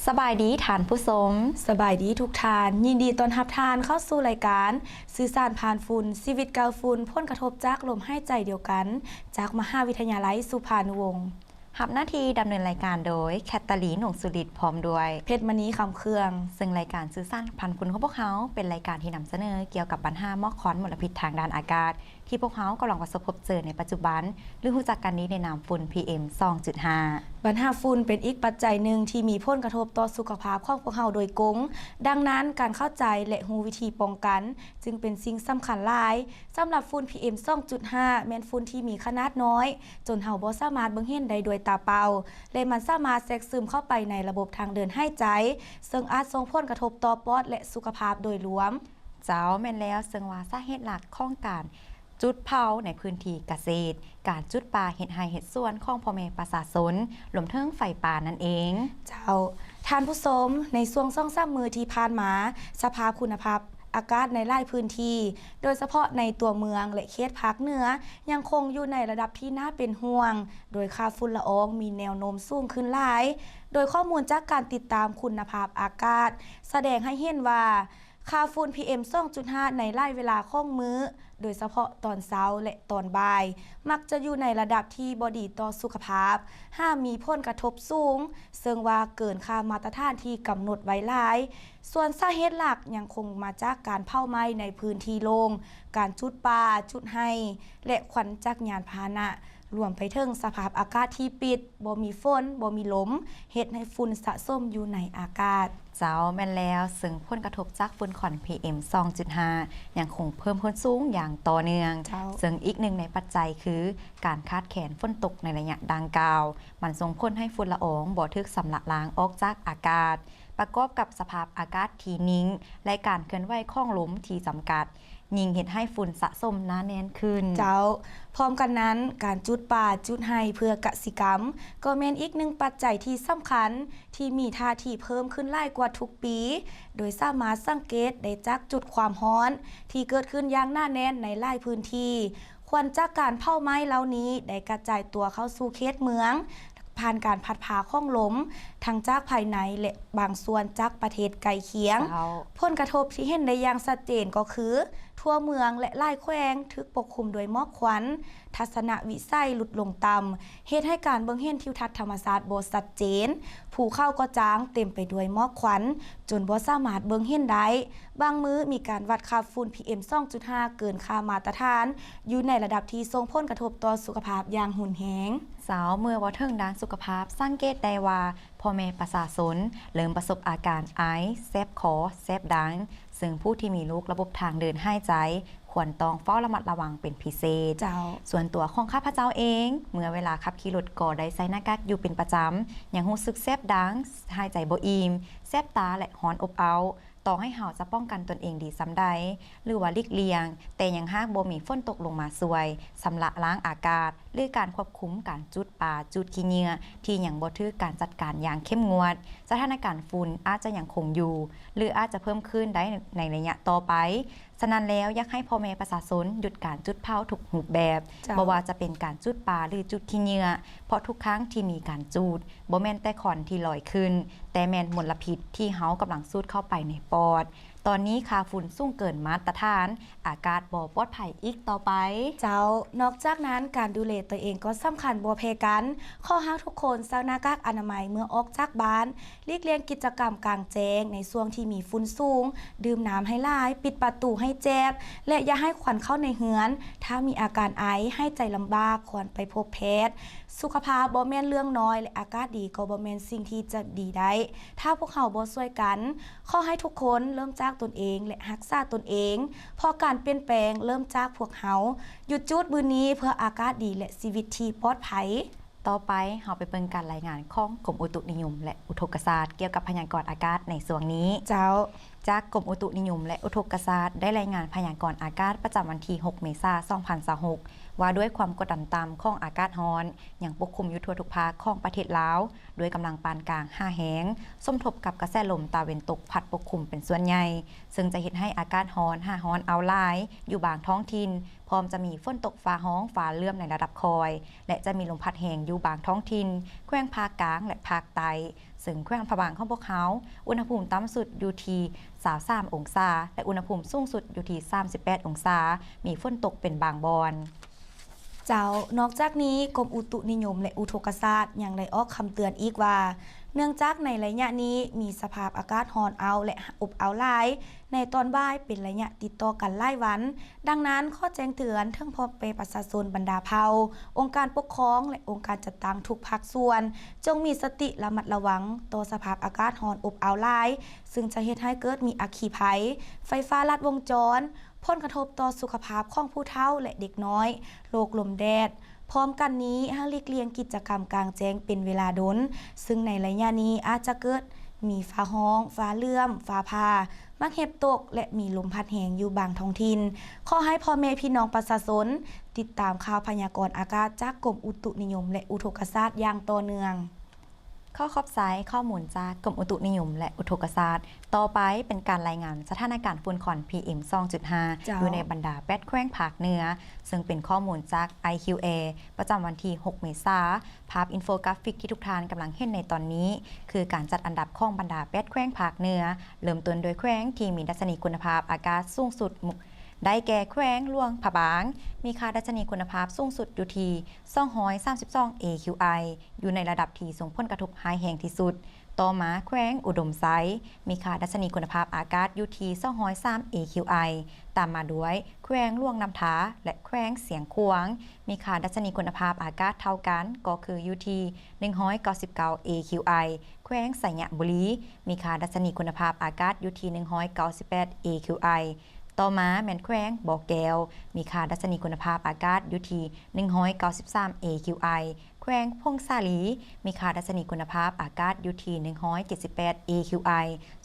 ສະບາຍດີທ່ານຜູ້ຊົມ. ສະບາຍດີທຸກທ່ານ. ຍິນດີຕ້ອນຮັບທ່ານເຂົ້າສູ່ລາຍການສື່ສານຜ່ານຝຸ່ນ, ຊີວິດກາຝຸ່ນ, ຜົນກະທົບຈາກລົມຫາຍໃຈດຽວກັນ, ຈາກມະຫາວິທະຍາໄລສຸພານຸວົງ. ຮັບໜ້າທີ່ດຳເນີນລາຍການໂດຍ ແຄດຕາລີນ ຫວງສຸລິດ ພ້ອມດ້ວຍ ເພັດມະນີ ຄຳເຄື່ອງ. ເຊິ່ງລາຍການສື່ສານຜ່ານຝຸ່ນຂອງພວກເຮົາ ເປັນລາຍການທີ່ນຳສະເໜີກ່ຽວກັບບັນຫາໝອກຄວັນມົນລະພິດທາງດ້ານອາກາດ ທີ່ພວກເຮົາກຳລັງປະສົບພົບເຈີໃນປັດຈຸບັນ ຫຼື ຮູ້ຈັກກັນດີໃນນາມຝຸ່ນ ພີເອັມ ສອງຈຸດຫ້າ. ບັນຫາຝຸ່ນເປັນອີກປັດໄຈໜຶ່ງທີ່ມີຜົນກະທົບຕໍ່ສຸຂະພາບຂອງພວກເຮົາໂດຍກົງ. ດັ່ງນັ້ນ, ການເຂົ້າໃຈ ແລະ ຮູ້ວິທີປ້ອງກັນ ຈຶ່ງເປັນສິ່ງສຳຄັນຫຼາຍ. ສຳລັບຝຸ່ນ ພີເອັມ ສອງຈຸດຫ້າ ແມ່ນຝຸ່ນທີ່ມີຂະໜາດນ້ອຍ ຈົນເຮົາບໍ່ສາມາດເບິ່ງເຫັນໄດ້ດ້ວຍຕາເປົ່າ ແລະ ມັນສາມາດແຊກຊຶມເຂົ້າໄປໃນລະບົບທາງເດີນຫາຍໃຈ, ເຊິ່ງອາດສົ່ງຜົນກະທົບຕໍ່ປອດ ແລະ ສຸຂະພາບໂດຍລວມ. ເຈົ້າ, ແມ່ນແລ້ວ, ເຊິ່ງວ່າສາເຫດຫຼັກຂອງການຈູດເຜົາໃນພື້ນທີ່ກະເສດ, ການຈູດປ່າເຮັດໄຮ່ເຮັດສວນຂອງພໍ່ແມ່ປະຊາຊົນ, ລວມເຖິງໄຟປ່ານັ້ນເອງ. ເຈົ້າ, ທ່ານຜູ້ຊົມ, ໃນຊ່ວງສອງສາມມື້ທີ່ຜ່ານມາ, ສະພາບຄຸນນະພາບອາກາດໃນຫຼາຍພື້ນທີ່, ໂດຍສະເພາະໃນຕົວເມືອງ ແລະ ເຂດພາກເໜືອ, ຍັງຄົງຢູ່ໃນລະດັບທີ່ໜ້າເປັນຫ່ວງ, ໂດຍຄ່າຝຸ່ນລະອອງມີແນວໂນ້ມສູງຂຶ້ນຫຼາຍ. ໂດຍຂໍ້ມູນຈາກການຕິດຕາມຄຸນນະພາບອາກາດ ສະແດງໃຫ້ເຫັນວ່າ ຄ່າຝຸ່ນ ພີເອັມ ສອງຈຸດຫ້າ ໃນຫຼາຍເວລາຂອງມື້, ໂດຍສະເພາະຕອນເຊົ້າ ແລະ ຕອນບ່າຍ, ມັກຈະຢູ່ໃນລະດັບທີ່ບໍ່ດີຕໍ່ສຸຂະພາບ, ຫາກມີຜົນກະທົບສູງ, ເຊິ່ງວ່າເກີນຄ່າມາດຕະຖານທີ່ກຳນົດໄວ້ຫຼາຍ. ສ່ວນສາເຫດຫຼັກຍັງຄົງມາຈາກການເຜົາໄໝ້ໃນພື້ນທີ່ໂລ່ງ, ການຈູດປ່າ, ຈູດໄຮ່ ແລະ ຄວັນຈາກຍານພາຫະນະ, ລວມໄປເຖິງສະພາບອາກາດທີ່ປິດ, ບໍ່ມີຝົນ, ບໍ່ມີລົມ, ເຮັດໃຫ້ຝຸ່ນສະສົມຢູ່ໃນອາກາດ. ເຈົ້າ, ແມ່ນແລ້ວ, ເຊິ່ງຜົນກະທົບຈາກຝຸ່ນຄວັນ ພີເອັມ ສອງຈຸດຫ້າ ຍັງຄົງເພີ່ມຂຶ້ນສູງຢ່າງຕໍ່ເນື່ອງ. ເຈົ້າ. ເຊິ່ງອີກໜຶ່ງໃນປັດໄຈຄືການຂາດແຄນຝົນຕົກໃນໄລຍະດັ່ງກ່າວ, ມັນສົ່ງຜົນໃຫ້ຝຸ່ນລະອອງບໍ່ຖືກຊຳລະລ້າງອອກຈາກອາກາດ, ປະກອບກັບສະພາບອາກາດທີ່ນິ່ງ ແລະ ການເຄື່ອນໄຫວຂອງລົມທີ່ຈຳກັດ, ຍິ່ງເຮັດໃຫ້ຝຸ່ນສະສົມໜາແໜ້ນຂຶ້ນ. ເຈົ້າ. ພ້ອມກັນນັ້ນ, ການຈູດປ່າ, ຈູດໄຮ່ເພື່ອກະສິກຳ ກໍແມ່ນອີກໜຶ່ງປັດໄຈທີ່ສຳຄັນ ທີ່ມີທ່າທີເພີ່ມຂຶ້ນຫຼາຍກວ່າທຸກປີ, ໂດຍສາມາດສັງເກດໄດ້ຈາກຈຸດຄວາມຮ້ອນທີ່ເກີດຂຶ້ນຢ່າງໜາແໜ້ນໃນຫຼາຍພື້ນທີ່. ຄວັນຈາກການເຜົາໄໝ້ເຫຼົ່ານີ້ໄດ້ກະຈາຍຕົວເຂົ້າສູ່ເຂດເມືອງ, ຜ່ານການພັດພາຂອງລົມ ທັງຈາກພາຍໃນ ແລະ ບາງສ່ວນຈາກປະເທດໃກ້ຄຽງ. ເຈົ້າ. ຜົນກະທົບທີ່ເຫັນໄດ້ຢ່າງຊັດເຈນກໍຄື ທົ່ວເມືອງ ແລະ ຫຼາຍແຂວງຖືກປົກຄຸມດ້ວຍໝອກຄວັນ, ທັດສະນະວິໄສຫຼຸດລົງຕ່ຳ, ເຮັດໃຫ້ການເບິ່ງເຫັນທິວທັດທຳມະຊາດບໍ່ຊັດເຈນ, ພູເຂົາກໍຈາງເຕັມໄປດ້ວຍໝອກຄວັນ ຈົນບໍ່ສາມາດເບິ່ງເຫັນໄດ້. ບາງມື້ມີການວັດຄ່າຝຸ່ນ ພີເອັມ ສອງຈຸດຫ້າ ເກີນຄ່າມາດຕະຖານ ຢູ່ໃນລະດັບທີ່ສົ່ງຜົນກະທົບຕໍ່ສຸຂະພາບຢ່າງຮຸນແຮງ. ເຈົ້າ. ເມື່ອເວົ້າເຖິງດ້ານສຸຂະພາບ, ສັງເກດໄດ້ວ່າ ພໍ່ແມ່ປະຊາຊົນເລີ່ມປະສົບອາການໄອ, ແສບຄໍ, ແສບດັງ, ເຊິ່ງຜູ້ທີ່ມີໂລກລະບົບທາງເດີນຫາຍໃຈຄວນຕ້ອງເຝົ້າລະມັດລະວັງເປັນພິເສດ. ເຈົ້າ. ສ່ວນຕົວຂອງຂ້າພະເຈົ້າເອງ, ເມື່ອເວລາຂັບຂີ່ລົດກໍໄດ້ໃສ່ໜ້າກາກຢູ່ເປັນປະຈຳ, ຍັງຮູ້ສຶກແສບດັງ, ຫາຍໃຈບໍ່ອີ່ມ, ແສບຕາ ແລະ ຮ້ອນອົບເອົ້າ. ຕໍ່ໃຫ້ເຮົາຈະປ້ອງກັນຕົນເອງດີສ່ຳໃດ ຫຼືວ່າຫຼີກລ່ຽງ, ແຕ່ຍັງຫາກບໍ່ມີຝົນຕົກລົງມາຊ່ວຍຊຳລະລ້າງອາກາດ ຫຼື ການຄວບຄຸມການຈູດປ່າ, ຈູດຂີ້ເຫຍື້ອ ທີ່ຍັງບໍ່ຖືກການຈັດການຢ່າງເຂັ້ມງວດ, ສະຖານະການຝຸ່ນອາດຈະຍັງຄົງຢູ່ ຫຼື ອາດຈະເພີ່ມຂຶ້ນໄດ້ໃນໄລຍະຕໍ່ໄປ. ສະນັ້ນແລ້ວ, ຢາກໃຫ້ພໍ່ແມ່ປະຊາຊົນຢຸດການຈູດເຜົາທຸກຮູບແບບ, ເຈົ້າ. ບໍ່ວ່າຈະເປັນການຈູດປ່າ ຫຼື ຈູດຂີ້ເຫຍື້ອ, ເພາະທຸກຄັ້ງທີ່ມີການຈູດ, ບໍ່ແມ່ນແຕ່ຄວັນທີ່ລອຍຂຶ້ນ, ແຕ່ແມ່ນມົນລະພິດທີ່ເຮົາກຳລັງສູດເຂົ້າໄປໃນປອດ. ຕອນນີ້ຄ່າຝຸ່ນສູງເກີນມາດຕະຖານ, ອາກາດບໍ່ປອດໄພອີກຕໍ່ໄປ. ເຈົ້າ. ນອກຈາກນັ້ນ, ການດູແລຕົວເອງກໍສຳຄັນບໍ່ແພ້ກັນ. ຂໍໃຫ້ທຸກຄົນໃສ່ໜ້າກາກອະນາໄມເມື່ອອອກຈາກບ້ານ, ຫຼີກລ່ຽງກິດຈະກຳກາງແຈ້ງໃນຊ່ວງທີ່ມີຝຸ່ນສູງ, ດື່ມນ້ຳໃຫ້ຫຼາຍ, ປິດປະຕູໃຫ້ແຈບ ແລະ ຢ່າໃຫ້ຄວັນເຂົ້າໃນເຮືອນ. ຖ້າມີອາການໄອ, ຫາຍໃຈລຳບາກ, ຄວນໄປພົບແພດ. ສຸຂະພາບບໍ່ແມ່ນເລື່ອງນ້ອຍ ແລະ ອາກາດດີກໍບໍ່ແມ່ນສິ່ງທີ່ຈະດີໄດ້ ຖ້າພວກເຮົາບໍ່ຊ່ວຍກັນ. ຂໍໃຫ້ທຸກຄົນເລີ່ມຈາກຕົນເອງ ແລະ ຮັກສາຕົນເອງ, ເພາະການປ່ຽນແປງເລີ່ມຈາກພວກເຮົາ. ຢຸດຈູດມື້ນີ້ເພື່ອອາກາດດີ ແລະ ຊີວິດທີ່ປອດໄພ. ຕໍ່ໄປເຮົາໄປເບິ່ງການລາຍງານຂອງກົມອຸຕຸນິຍົມ ແລະ ອຸທົກກະສາດ ກ່ຽວກັບພະຍາກອນອາກາດໃນຊ່ວງນີ້. ເຈົ້າ. ຈາກກົມອຸຕຸນິຍົມ ແລະ ອຸທົກກະສາດ ໄດ້ລາຍງານພະຍາກອນອາກາດປະຈຳວັນທີຫົກ ເມສາ ສອງພັນຊາວຫົກ ວ່າດ້ວຍຄວາມກົດດັນຕ່ຳຂອງອາກາດຮ້ອນ ຍັງປົກຄຸມຢູ່ທົ່ວທຸກພາກຂອງປະເທດລາວ ດ້ວຍກຳລັງປານກາງຫາແຮງ, ສົມທົບກັບກະແສລົມຕາເວັນຕົກພັດປົກຄຸມເປັນສ່ວນໃຫຍ່, ເຊິ່ງຈະເຮັດໃຫ້ອາກາດຮ້ອນຫາຮ້ອນອ້າວຫຼາຍຢູ່ບາງທ້ອງຖິ່ນ, ພ້ອມຈະມີຝົນຕົກຟ້າຮ້ອງຟ້າເຫຼື້ອມໃນລະດັບຄ່ອຍ ແລະ ຈະມີລົມພັດແຮງຢູ່ບາງທ້ອງຖິ່ນ ແຂວງພາກກາງ ແລະ ພາກໃຕ້. ເຊິ່ງແຂວງຫຼວງພະບາງຂອງພວກເຮົາ ອຸນຫະພູມຕ່ຳສຸດຢູ່ທີ່ຊາວສາມອົງສາ ແລະ ອຸນຫະພູມສູງສຸດຢູ່ທີ່ສາມສິບແປດອົງສາ, ມີຝົນຕົກເປັນບາງບ່ອນ. ເຈົ້າ, ນອກຈາກນີ້, ກົມອຸຕຸນິຍົມ ແລະ ອຸທົກກະສາດ ຍັງໄດ້ອອກຄຳເຕືອນອີກວ່າ ເນື່ອງຈາກໃນໄລຍະນີ້ມີສະພາບອາກາດຮ້ອນອ້າວ ແລະ ອົບອ້າວຫຼາຍ ໃນຕອນບ່າຍເປັນໄລຍະຕິດຕໍ່ກັນຫຼາຍວັນ, ດັ່ງນັ້ນ, ຂໍແຈ້ງເຕືອນເຖິງພໍ່ແມ່ປະຊາຊົນບັນດາເຜົ່າ, ອົງການປົກຄອງ ແລະ ອົງການຈັດຕັ້ງທຸກພາກສ່ວນ ຈົ່ງມີສະຕິລະມັດລະວັງຕໍ່ສະພາບອາກາດຮ້ອນອົບອ້າວຫຼາຍ, ເຊິ່ງຈະເຮັດໃຫ້ເກີດມີອັກຄີໄພ, ໄຟຟ້າລັດວົງຈອນ, ຜົນກະທົບຕໍ່ສຸຂະພາບຂອງຜູ້ເຖົ້າ ແລະ ເດັກນ້ອຍ, ໂລກລົມແດດ. ພ້ອມກັນນີ້, ໃຫ້ຫຼີກລ່ຽງກິດຈະກຳກາງແຈ້ງເປັນເວລາດົນ, ເຊິ່ງໃນໄລຍະນີ້ອາດຈະເກີດມີຟ້າຮ້ອງ, ຟ້າເຫຼື້ອມ, ຟ້າຜ່າ, ໝາກເຫັບຕົກ ແລະ ມີລົມພັດແຮງຢູ່ບາງທ້ອງຖິ່ນ. ຂໍໃຫ້ພໍ່ແມ່ພີ່ນ້ອງປະຊາຊົນຕິດຕາມຂ່າວພະຍາກອນອາກາດຈາກກົມອຸຕຸນິຍົມ ແລະ ອຸທົກກະສາດຢ່າງຕໍ່ເນື່ອງ. ຂໍຂອບໃຈຂໍ້ມູນຈາກກົມອຸຕຸນິຍົມ ແລະ ອຸທົກກະສາດ. ຕໍ່ໄປເປັນການລາຍງານສະຖານະການຝຸ່ນຄວັນ ພີເອັມ ສອງຈຸດຫ້າ ເຈົ້າ ຢູ່ໃນບັນດາແປດແຂວງພາກເໜືອ, ເຊິ່ງເປັນຂໍ້ມູນຈາກ ໄອຄິວເອ ປະຈຳວັນທີຫົກ ເມສາ. ພາບອິນໂຟກຣາຟິກທີ່ທຸກທ່ານກຳລັງເຫັນໃນຕອນນີ້ ຄືການຈັດອັນດັບຂອງບັນດາແປດແຂວງພາກເໜືອ, ເລີ່ມຕົ້ນດ້ວຍແຂວງທີ່ມີດັດຊະນີຄຸນນະພາບອາກາດສູງສຸດ ໄດ້ແກ່ແຂວງຫຼວງພະບາງ, ມີຄ່າດັດຊະນີຄຸນນະພາບສູງສຸດຢູ່ທີ່ສອງຮ້ອຍສາມສິບສອງ ເອຄິວໄອ ຢູ່ໃນລະດັບທີ່ສົ່ງຜົນກະທົບຮ້າຍແຮງທີ່ສຸດ. ຕໍ່ມາແຂວງອຸດົມໄຊ ມີຄ່າດັດຊະນີຄຸນນະພາບອາກາດຢູ່ທີ່ສອງຮ້ອຍສາມ ເອຄິວໄອ, ຕາມມາດ້ວຍແຂວງຫຼວງນ້ຳທາ ແລະ ແຂວງຊຽງຂວາງ ມີຄ່າດັດຊະນີຄຸນນະພາບອາກາດເທົ່າກັນ ກໍຄືຢູ່ທີ່ໜຶ່ງຮ້ອຍເກົ້າສິບເກົ້າ ເອຄິວໄອ. ແຂວງໄຊຍະບູລີ ມີຄ່າດັດຊະນີຄຸນນະພາບອາກາດຢູ່ທີ່ໜຶ່ງຮ້ອຍເກົ້າສິບແປດ ເອຄິວໄອ. ຕໍ່ມາແມ່ນແຂວງບໍ່ແກ້ວ ມີຄ່າດັດຊະນີຄຸນນະພາບອາກາດຢູ່ທີ່ໜຶ່ງຮ້ອຍເກົ້າສິບສາມ ເອຄິວໄອ. ແຂວງຜົ້ງສາລີ ມີຄ່າດັດຊະນີຄຸນນະພາບອາກາດຢູ່ທີ່ໜຶ່ງຮ້ອຍເຈັດສິບແປດ ເອຄິວໄອ.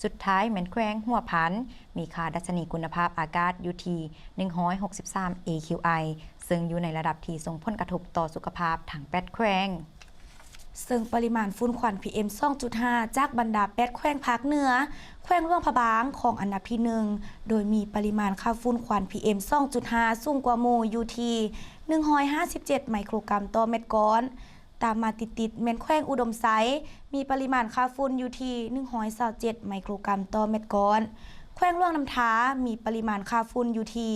ສຸດທ້າຍແມ່ນແຂວງຫົວພັນ ມີຄ່າດັດຊະນີຄຸນນະພາບອາກາດຢູ່ທີ່ໜຶ່ງຮ້ອຍຫົກສິບສາມ ເອຄິວໄອ, ເຊິ່ງຢູ່ໃນລະດັບທີ່ສົ່ງຜົນກະທົບຕໍ່ສຸຂະພາບທັງແປດແຂວງ. ເຊິ່ງປະລິມານຝຸ່ນຄວັນ ພີເອັມ ສອງຈຸດຫ້າ ຈາກບັນດາແປດແຂວງພາກເໜືອ, ແຂວງຫຼວງພະບາງຄອງອັນດັບທີໜຶ່ງ ໂດຍມີປະລິມານຄ່າຝຸ່ນຄວັນ ພີເອັມ ສອງຈຸດຫ້າ ສູງກວ່າໝູ່ຢູ່ທີ່ໜຶ່ງຮ້ອຍຫ້າສິບເຈັດໄມໂຄຣກຣາມຕໍ່ແມັດກ້ອນ. ຕາມມາຕິດໆແມ່ນແຂວງອຸດົມໄຊ ມີປະລິມານຄ່າຝຸ່ນຢູ່ທີ່ໜຶ່ງຮ້ອຍຊາວເຈັດໄມໂຄຣກຣາມຕໍ່ແມັດກ້ອນ. ແຂວງຫຼວງນ້ຳທາ ມີປະລິມານຄ່າຝຸ່ນຢູ່ທີ່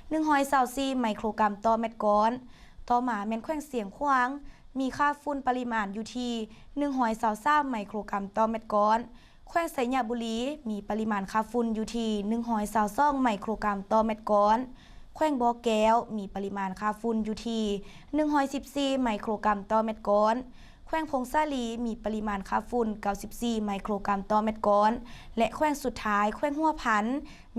ໜຶ່ງຮ້ອຍຊາວສີ່ໄມໂຄຣກຣາມຕໍ່ແມັດກ້ອນ. ຕໍ່ມາແມ່ນແຂວງຊຽງຂວາງ ມີຄ່າຝຸ່ນປະລິມານຢູ່ທີ່ໜຶ່ງຮ້ອຍຊາວສາມໄມໂຄຣກຣາມຕໍ່ແມັດກ້ອນ. ແຂວງໄຊຍະບູລີ ມີປະລິມານຄ່າຝຸ່ນຢູ່ທີ່ໜຶ່ງຮ້ອຍຊາວສອງໄມໂຄຣກຣາມຕໍ່ແມັດກ້ອນ. ແຂວງບໍ່ແກ້ວ ມີປະລິມານຄ່າຝຸ່ນຢູ່ທີ່ໜຶ່ງຮ້ອຍສິບສີ່ໄມໂຄຣກຣາມຕໍ່ແມັດກ້ອນ. ແຂວງຜົ້ງສາລີ ມີປະລິມານຄ່າຝຸ່ນເກົ້າສິບສີ່ໄມໂຄຣກຣາມຕໍ່ແມັດກ້ອນ ແລະ ແຂວງສຸດທ້າຍ ແຂວງຫົວພັນ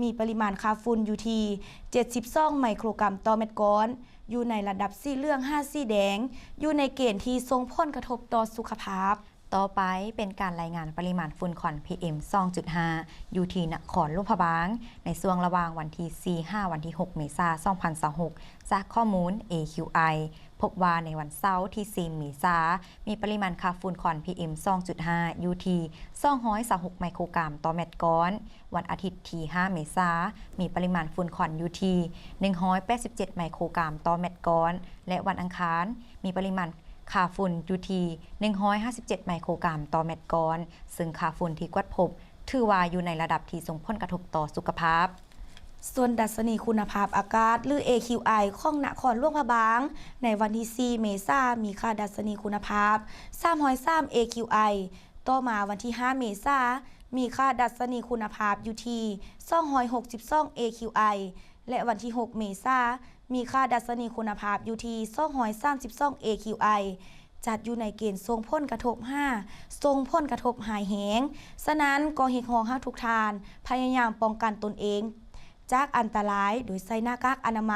ມີປະລິມານຄ່າຝຸ່ນຢູ່ທີ່ເຈັດສິບສອງໄມໂຄຣກຣາມຕໍ່ແມັດກ້ອນ, ຢູ່ໃນລະດັບສີເຫຼືອງຫາສີແດງ, ຢູ່ໃນເກນທີ່ສົ່ງຜົນກະທົບຕໍ່ສຸຂະພາບ. ຕໍ່ໄປເປັນການລາຍງານປະລິມານຝຸ່ນຄວັນ ພີເອັມ ສອງຈຸດຫ້າ ຢູ່ທີ່ນະຄອນຫຼວງພະບາງ ໃນຊ່ວງລະຫວ່າງວັນທີສີ່ ຫາວັນທີຫົກ ເມສາ ສອງພັນຊາວຫົກ ຈາກຂໍ້ມູນ ເອຄິວໄອ ພົບວ່າໃນວັນເສົາທີສີ່ ເມສາ ມີປະລິມານຄ່າຝຸ່ນຄວັນ ພີເອັມ ສອງຈຸດຫ້າ ຢູ່ທີ່ສອງຮ້ອຍຊາວຫົກໄມໂຄຣກຣາມຕໍ່ແມັດກ້ອນ, ວັນອາທິດທີຫ້າ ເມສາ ມີປະລິມານຝຸ່ນຄວັນຢູ່ທີ່ໜຶ່ງຮ້ອຍແປດສິບເຈັດໄມໂຄຣກຣາມຕໍ່ແມັດກ້ອນ ແລະ ວັນອັງຄານ ມີປະລິມານຄ່າຝຸ່ນຢູ່ທີ່ໜຶ່ງຮ້ອຍຫ້າສິບເຈັດໄມໂຄຣກຣາມຕໍ່ແມັດກ້ອນ, ເຊິ່ງຄ່າຝຸ່ນທີ່ກວດພົບຖືວ່າຢູ່ໃນລະດັບທີ່ສົ່ງຜົນກະທົບຕໍ່ສຸຂະພາບ. ສ່ວນດັດຊະນີຄຸນນະພາບອາກາດ ຫຼື ເອຄິວໄອ ຂອງນະຄອນຫຼວງພະບາງ ໃນວັນທີສີ່ ເມສາ ມີຄ່າດັດຊະນີຄຸນນະພາບສາມຮ້ອຍສາມ ເອຄິວໄອ, ຕໍ່ມາວັນທີຫ້າ ເມສາ ມີຄ່າດັດຊະນີຄຸນນະພາບຢູ່ທີ່ສອງຮ້ອຍຫົກສິບສອງ ເອຄິວໄອ ແລະ ວັນທີຫົກ ເມສາ ມີຄ່າດັດຊະນີຄຸນນະພາບຢູ່ທີ່ສອງຮ້ອຍສາມສິບສອງ ເອຄິວໄອ ຈັດຢູ່ໃນເກນສົ່ງຜົນກະທົບຫາ ສົ່ງຜົນກະທົບຮ້າຍແຮງ. ສະນັ້ນ, ກໍຮຽກຮ້ອງໃຫ້ທຸກທ່ານພະຍາຍາມປ້ອງກັນຕົນເອງ ຈາກອັນຕະລາຍ ໂດຍໃສ່ໜ້າກາກອະນາໄມ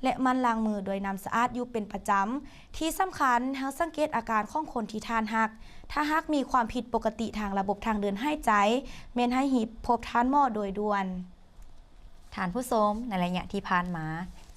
ແລະ ໝັ່ນລ້າງມືດ້ວຍນ້ຳສະອາດຢູ່ເປັນປະຈຳ. ທີ່ສຳຄັນ, ໃຫ້ສັງເກດອາການຂອງຄົນທີ່ທ່ານຮັກ. ຖ້າຫາກມີຄວາມຜິດປົກກະຕິທາງລະບົບທາງເດີນຫາຍໃຈ, ແມ່ນໃຫ້ຮີບພົບທ່ານໝໍໂດຍດ່ວນ. ທ່ານຜູ້ຊົມ, ໃນໄລຍະທີ່ຜ່ານມາ,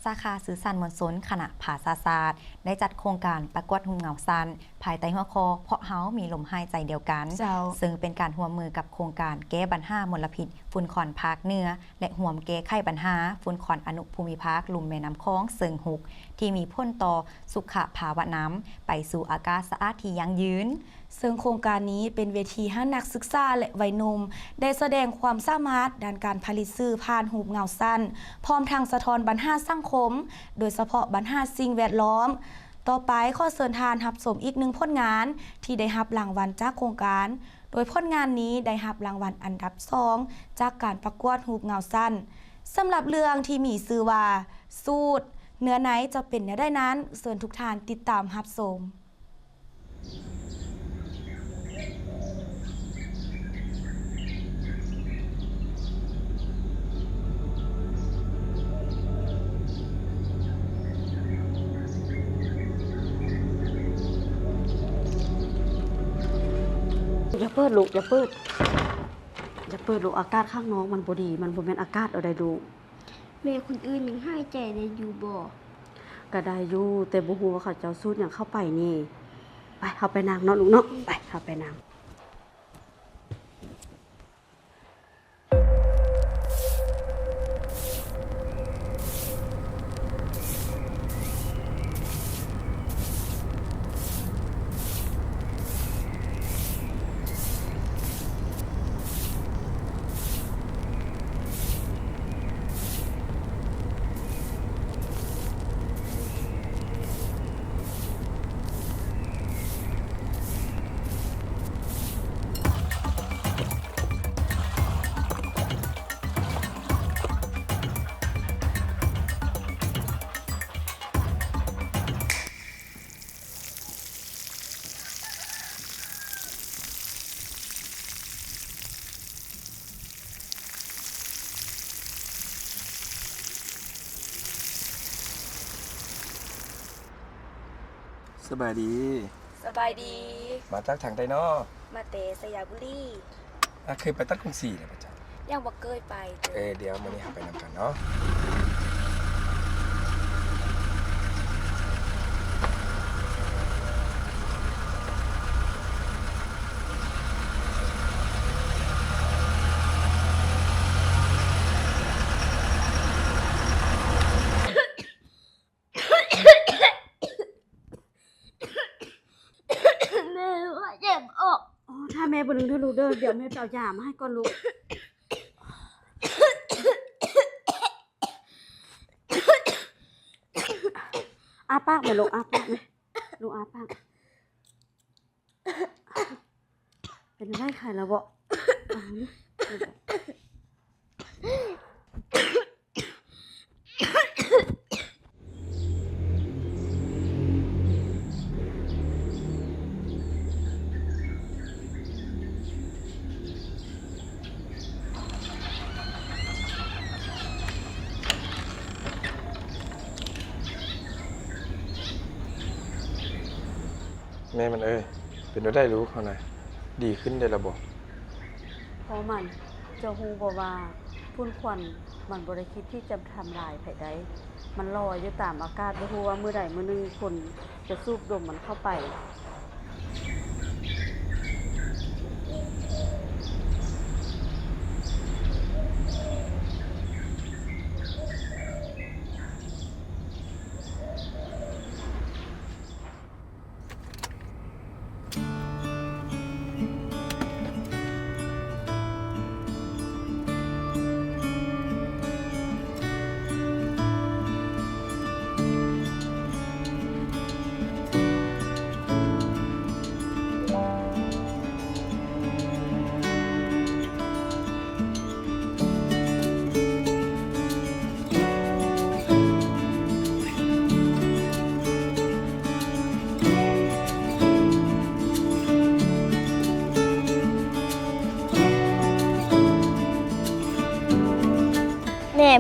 ສາຂາສື່ສານມວນຊົນ ຄະນະພາສາສາດ ໄດ້ຈັດໂຄງການປະກວດຮູບເງົາສັ້ນ ພາຍໃຕ້ຫົວຂໍ້ ພວກເຮົາມີລົມຫາຍໃຈດຽວກັນ, ເຈົ້າ. ເຊິ່ງເປັນການຮ່ວມມືກັບໂຄງການແກ້ບັນຫາມົນລະພິດຝຸ່ນຄວັນພາກເໜືອ ແລະ ຮ່ວມແກ້ໄຂບັນຫາຝຸ່ນຄວັນອະນຸພູມິພາກລຸ່ມແມ່ນ້ຳຂອງເຊີງຮຸກ ທີ່ມີຜົນຕໍ່ສຸຂະພາວະນຳ ໄປສູ່ອາກາດສະອາດທີ່ຢັ້ງຢືນ. ເຊິ່ງໂຄງການນີ້ເປັນເວທີໃຫ້ນັກສຶກສາ ແລະ ໄວໜຸ່ມ ໄດ້ສະແດງຄວາມສາມາດດ້ານການຜະລິດສື່ຜ່ານຮູບເງົາສັ້ນ, ພ້ອມທັງສະທ້ອນບັນຫາສັງຄົມ, ໂດຍສະເພາະບັນຫາສິ່ງແວດລ້ອມ. ຕໍ່ໄປ, ຂໍເຊີນທ່ານຮັບຊົມອີກໜຶ່ງຜົນງານທີ່ໄດ້ຮັບລາງວັນຈາກໂຄງການ, ໂດຍຜົນງານນີ້ໄດ້ຮັບລາງວັນອັນດັບສອງ ຈາກການປະກວດຮູບເງົາສັ້ນ. ສຳລັບເລື່ອງທີ່ມີຊື່ວ່າ ສູດ ເນື້ອໃນຈະເປັນແນວໃດນັ້ນ, ເຊີນທຸກທ່ານຕິດຕາມຮັບຊົມ. ຢ່າເປີດລູກ, ຢ່າເປີດ, ຢ່າເປີດລູກ, ອາກາດຂ້າງນອກມັນບໍ່ດີ, ມັນບໍ່ແມ່ນອາກາດເອົາໃດລູກ. ແມ່, ຄົນອື່ນຍັງຫາຍໃຈໄດ້ຢູ່ບໍ່? ກະໄດ້ຢູ່, ແຕ່ບໍ່ຮູ້ວ່າເຂົາເຈົ້າສູດຫຍັງເຂົ້າໄປນີ້. ໄປ, ເຮົາໄປນັ່ງເນາະລູກເນາະ, ໄປ, ເຮົາໄປນັ່ງ. ສະບາຍດີ. ສະບາຍດີ. ມາຈາກທາງໃດນໍ? ມາແຕ່ໄຊຍະບູລີ. ອາ, ເຄີຍໄປຕັດກົງສີແລ້ວບໍ່? ຍັງບໍ່ເຄີຍໄປເລີຍ. ເອີ, ດຽວມື້ນີ້ເຮົາໄປນຳກັນເນາະ. ແມ່ວ່າເຈັບອອກ. ອໍ, ຖ້າແມ່ບໍ່ລຶງເດີລູກເດີ, ດຽວແມ່ໄປເອົາຢາມາໃຫ້ກ່ອນລູກ. ອ້າປາກແມ່ລູກ, ອ້າປາກແມ່. ລູກອ້າປາກ. ເປັນໄດ້ໄຂ້ແລ້ວບໍ່? ແມ່ມັນເອີຍ, ເປັນແນວໃດລູກເຮົານະ? ດີຂຶ້ນໄດ້ແລ້ວບໍ່? ພໍ່ມັນ, ເຈົ້າຮູ້ບໍ່ວ່າຝຸ່ນຄວັນມັນບໍ່ໄດ້ຄິດທີ່ຈະທຳລາຍໃຜໄດ້. ມັນລອຍຢູ່ຕາມອາກາດ, ບໍ່ຮູ້ວ່າມື້ໃດມື້ໜຶ່ງຄົນຈະສູດດົມມັນເຂົ້າໄປ. ເ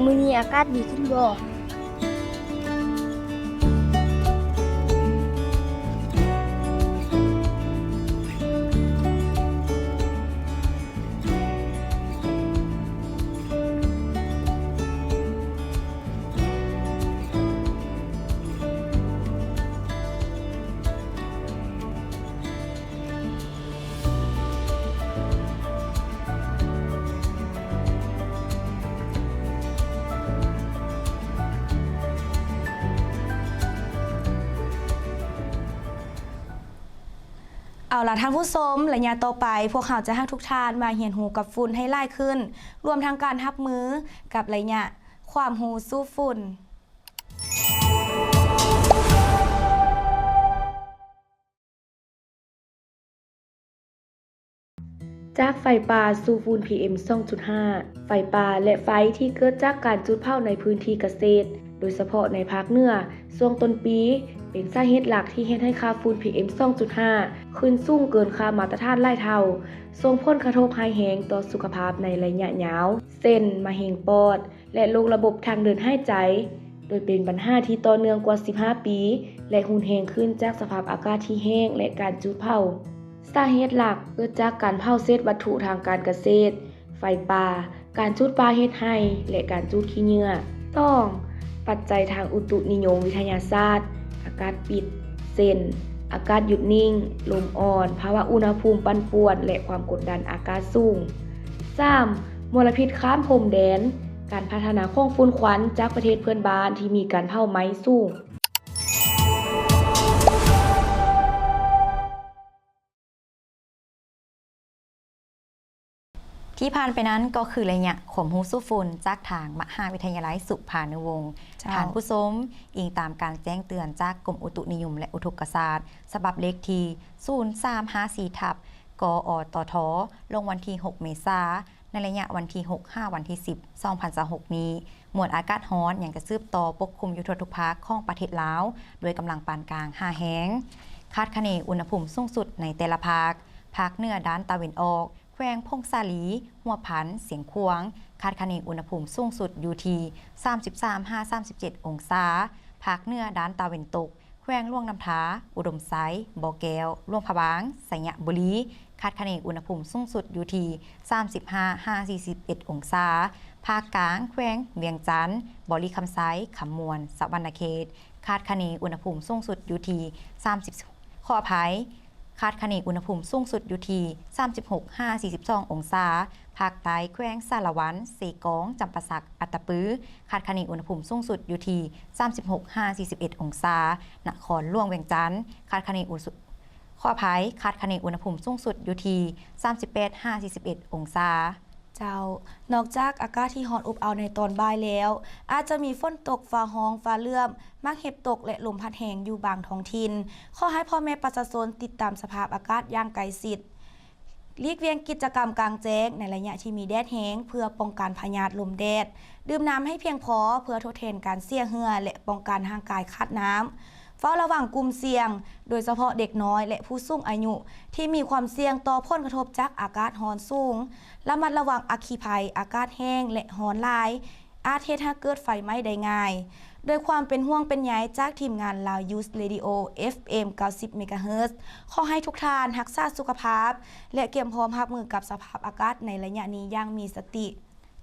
ມື້ນີ້ອາກາດດີຂຶ້ນບໍ່? ເອົາລະທ່ານຜູ້ຊົມ, ໄລຍະຕໍ່ໄປ ພວກເຮົາຈະໃຫ້ທຸກທ່ານມາຮຽນຮູ້ກັບຝຸ່ນໃຫ້ຫຼາຍຂຶ້ນ, ລວມທັງການຮັບມືກັບໄລຍະຄວາມຮູ້ສູ້ຝຸ່ນ. ຈາກໄຟປ່າສູ່ຝຸ່ນ ພີເອັມ ສອງຈຸດຫ້າ. ໄຟປ່າ ແລະ ໄຟທີ່ເກີດຈາກການຈູດເຜົາໃນພື້ນທີ່ກະເສດ, ໂດຍສະເພາະໃນພາກເໜືອ, ຊ່ວງຕົ້ນປີ ເປັນສາເຫດຫຼັກທີ່ເຮັດໃຫ້ຄ່າຝຸ່ນ ພີເອັມ ສອງຈຸດຫ້າ ຂຶ້ນສູງເກີນຄ່າມາດຕະຖານຫຼາຍເທົ່າ, ສົ່ງຜົນກະທົບຮ້າຍແຮງຕໍ່ສຸຂະພາບໃນໄລຍະຍາວ, ເຊັ່ນ ມະເຮັງປອດ ແລະ ໂລກລະບົບທາງເດີນຫາຍໃຈ, ໂດຍເປັນບັນຫາທີ່ຕໍ່ເນື່ອງກວ່າສິບຫ້າປີ ແລະ ຮຸນແຮງຂຶ້ນຈາກສະພາບອາກາດທີ່ແຫ້ງ ແລະ ການຈູດເຜົາ. ສາເຫດຫຼັກເກີດຈາກການເຜົາເສດວັດຖຸທາງການກະເສດ, ໄຟປ່າ, ການຈູດປ່າເຮັດໄຮ່ ແລະ ການຈູດຂີ້ເຫຍື້ອ. ສອງ. ປັດໄຈທາງອຸຕຸນິຍົມວິທະຍາສາດ, ອາກາດປິດ, ເຊັ່ນ ອາກາດຢຸດນິ່ງ, ລົມອ່ອນ, ພາວະອຸນຫະພູມປັ່ນປ່ວນ ແລະ ຄວາມກົດດັນອາກາດສູງ. ສາມ. ມົນລະພິດຂ້າມພົມແດນ, ການພັດທະນາຂອງຝຸ່ນຄວັນຈາກປະເທດເພື່ອນບ້ານທີ່ມີການເຜົາໄໝ້ສູງ. ທີ່ຜ່ານໄປນັ້ນກໍຄືໄລຍະຄວາມຮູ້ສູ້ຝຸ່ນຈາກທາງມະຫາວິທະຍາໄລສຸພານຸວົງ. ເຈົ້າ. ທ່ານຜູ້ຊົມ, ອີງຕາມການແຈ້ງເຕືອນຈາກກົມອຸຕຸນິຍົມ ແລະ ອຸທົກກະສາດ ສະບັບເລກທີສູນສາມຫ້າສີ່ ທັບ ກອຕທ ລົງວັນທີຫົກ ເມສາ ໃນໄລຍະວັນທີຫົກ ຫາວັນທີສິບ ສອງພັນຊາວຫົກນີ້, ມວນອາກາດຮ້ອນຍັງຈະສືບຕໍ່ປົກຄຸມຢູ່ທົ່ວທຸກພາກຂອງປະເທດລາວ ດ້ວຍກຳລັງປານກາງຫາແຮງ. ຄາດຄະເນອຸນຫະພູມສູງສຸດໃນແຕ່ລະພາກ. ພາກເໜືອດ້ານຕາເວັນອອກ, ແຂວງຜົ້ງສາລີ, ຫົວພັນ, ຊຽງຂວາງ, ຄາດຄະເນອຸນຫະພູມສູງສຸດຢູ່ທີ່ສາມສິບສາມ ຫາ ສາມສິບເຈັດ ອົງສາ. ພາກເໜືອດ້ານຕາເວັນຕົກ, ແຂວງຫຼວງນ້ຳທາ, ອຸດົມໄຊ, ບໍ່ແກ້ວ, ຫຼວງພະບາງ, ໄຊຍະບູລີ, ຄາດຄະເນອຸນຫະພູມສູງສຸດຢູ່ທີ່ສາມສິບຫ້າ ຫາ ສີ່ສິບເອັດ ອົງສາ. ພາກກາງ, ແຂວງວຽງຈັນ, ບໍລິຄຳໄຊ, ຄຳມ່ວນ, ສະຫວັນນະເຂດ, ຄາດຄະເນອຸນຫະພູມສູງສຸດຢູ່ທີ່ສາມສິບ ຂໍອະໄພ, ຄາດຄະເນອຸນຫະພູມສູງສຸດຢູ່ທີ່ສາມສິບຫົກ ຫາ ສີ່ສິບສອງ ອົງສາ. ພາກໃຕ້, ແຂວງສາລະວັນ, ເຊກອງ, ຈຳປາສັກ, ອັດຕະປື, ຄາດຄະເນອຸນຫະພູມສູງສຸດຢູ່ທີ່ສາມສິບຫົກ ຫາ ສີ່ສິບເອັດ ອົງສາ. ນະຄອນຫຼວງວຽງຈັນ, ຄາດຄະເນອຸນ ຂໍອະໄພ, ຄາດຄະເນອຸນຫະພູມສູງສຸດຢູ່ທີ່ສາມສິບແປດ ຫາ ສີ່ສິບເອັດ ອົງສາ. ເຈົ້າ, ນອກຈາກອາກາດທີ່ຮ້ອນອົບເອົາໃນຕອນບ່າຍແລ້ວ, ອາດຈະມີຝົນຕົກ, ຟ້າຮ້ອງ, ຟ້າເຫຼື້ອມ, ໝາກເຫັບຕົກ ແລະ ລົມພັດແຮງຢູ່ບາງທ້ອງຖິ່ນ. ຂໍໃຫ້ພໍ່ແມ່ປະຊາຊົນຕິດຕາມສະພາບອາກາດຢ່າງໃກ້ຊິດ. ຫຼີກວຽງກິດຈະກຳກາງແຈ້ງໃນໄລຍະທີ່ມີແດດແຮງ ເພື່ອປ້ອງກັນພະຍາດລົມແດດ. ດື່ມນ້ຳໃຫ້ພຽງພໍເພື່ອທົດແທນການເສຍເຫື່ອ ແລະ ປ້ອງກັນຮ່າງກາຍຂາດນ້ຳ. ເຝົ້າລະວັງກຸ່ມສ່ຽງ, ໂດຍສະເພາະເດັກນ້ອຍ ແລະ ຜູ້ສູງອາຍຸ ທີ່ມີຄວາມສ່ຽງຕໍ່ຜົນກະທົບຈາກອາກາດຮ້ອນສູງ. ລະມັດລະວັງອັກຄີໄພ, ອາກາດແຫ້ງ ແລະ ຮ້ອນຫຼາຍ ອາດເຮັດໃຫ້ເກີດໄຟໄໝ້ໄດ້ງ່າຍ. ດ້ວຍຄວາມເປັນຫ່ວງເປັນໃຍຈາກທີມງານ Lao Youth Radio ເອັຟເອັມ ເກົ້າສິບ ເມກາເຮີດ. ຂໍໃຫ້ທຸກທ່ານຮັກສາສຸຂະພາບ ແລະ ກຽມພ້ອມຮັບມືກັບສະພາບອາກາດໃນໄລຍະນີ້ຢ່າງມີສະຕິ.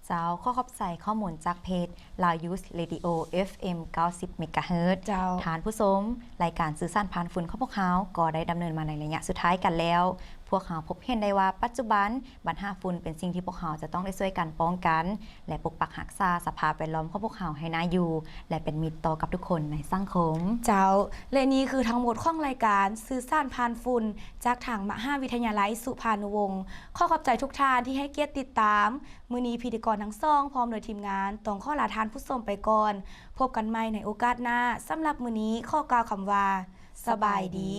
ເຈົ້າ, ຂໍຂອບໃຈຂໍ້ມູນຈາກເພຈ Lao Youth Radio ເອັຟເອັມ ເກົ້າສິບ ເມກາເຮີດ. ເຈົ້າ. ທ່ານຜູ້ຊົມ, ລາຍການສື່ສານຜ່ານຝຸ່ນຂອງພວກເຮົາກໍໄດ້ດຳເນີນມາໃນໄລຍະສຸດທ້າຍກັນແລ້ວ. ພວກເຮົາພົບເຫັນໄດ້ວ່າປັດຈຸບັນບັນຫາຝຸ່ນເປັນສິ່ງທີ່ພວກເຮົາຈະຕ້ອງໄດ້ຊ່ວຍກັນປ້ອງກັນ ແລະ ປົກປັກຮັກສາສະພາບແວດລ້ອມຂອງພວກເຮົາໃຫ້ໜ້າຢູ່ ແລະ ເປັນມິດຕໍ່ກັບທຸກຄົນໃນສັງຄົມ. ເຈົ້າ, ແລະ ນີ້ຄືທັງໝົດຂອງລາຍການສື່ສານຜ່ານຝຸ່ນ ຈາກທາງມະຫາວິທະຍາໄລສຸພານຸວົງ. ຂໍຂອບໃຈທຸກທ່ານທີ່ໃຫ້ກຽດຕິດຕາມ. ມື້ນີ້ພິທີກອນທັງສອງ ພ້ອມດ້ວຍທີມງານ ຕ້ອງຂໍລາທ່ານຜູ້ຊົມໄປກ່ອນ. ພົບກັນໃໝ່ໃນໂອກາດໜ້າ. ສຳລັບມື້ນີ້ ຂໍກ່າວຄຳວ່າ ສະບາຍດີ.